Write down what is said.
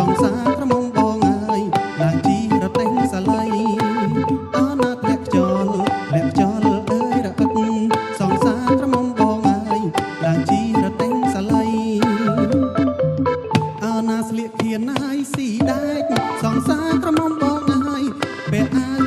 សង្សារក្រមុំបងអើយឡើងជីរតេងសាលីអើណាធ្លាក់ខ្យល់ធ្លាក់ខ្យល់អើយរអិតសង្សារក្រមុំបងអើយឡើងជីរតេងសាលី អើណាស្លៀកខៀនណាយស៊ីដែកសង្សារក្រមុំបងអើយពាក់អាវ